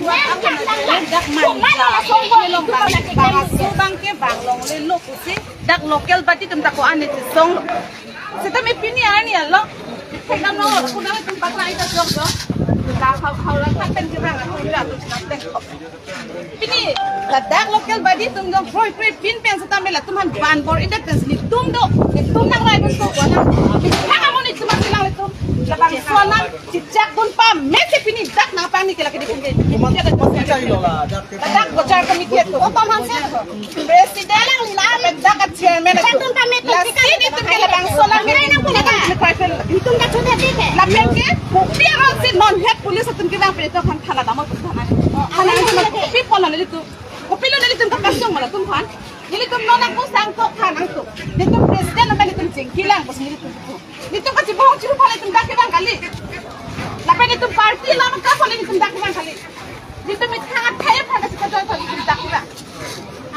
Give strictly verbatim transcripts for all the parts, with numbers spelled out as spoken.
Dak manja, ilong bang, bang aso bang ke bang longle lo pusi, dak local body atum ta ko-an ne chisong lo. Seta me pini arni alo. Thekdam lo, kudang atum paklang ita jok jok. Dak khau khau lang, thak pen kirang, atum ira atum thak pen. Pini, ladak local body atum jong kroi kroi pin pen seta me latum aphan van bor-idet pen si netum do, netum nang rai dun ko kona. Pini thang amonit atum aphan kelang netum. Labangso alam chechak dun pame si pini dak nangpangni ke lake di pini. Komat komat chai lo la, dak ke. Ladak bojar committee atum. Komat komat chai lo. President lang la, ladak a chairman atum. Chak dun pame, lasi netum ke labangso alam me. Rai nang pun ladak. Netum dak sudah di ke. Lapen ke, kopi aron si non het police atum kevang pen netum aphan thana damlo atum thana. Thana atum kopi pon nelitum. Kopilo nelitum kapasung ma latum aphan. Nelitum non angko sang tok than angko. Netum president aphan netum chingki lang pusi nelitum. Netum kachibohong chiru aphan netum dak kevang kali. Lapen netum party alam ka aphan netum dak kevang kali. Netum methang athai aphan kachikajoi aphan netum dak kevang.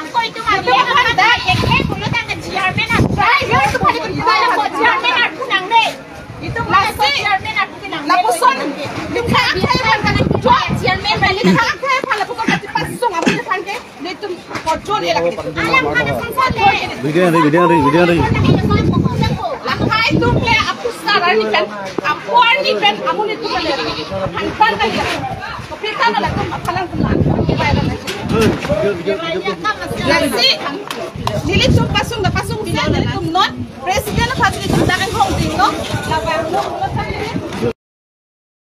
Angko itum netum aphan dak. Ek ek bulu tang ke chairman a. Ai, yo, itum aphan netum dak kevang. Chairman a kunang de. Itum lasi, chairman a kunang de. Lapuson, methang athai aphan kan. Chairman a methang athai aphan lapuson kachipasung amonit aphan ke. Netum kojon elak netum. Alam kan asal sale. Video ri, video ri, video ri. Lahai atum le apu sar arni pen, apu arni pen, amonit atum le. Hanpan kali. Kopita na latum aphalang atum lang. Lasi, nelitum pasung na pasung sa, nelitum non. President aphan nelitum dak inghong ding lo. Labang lo, lo sa.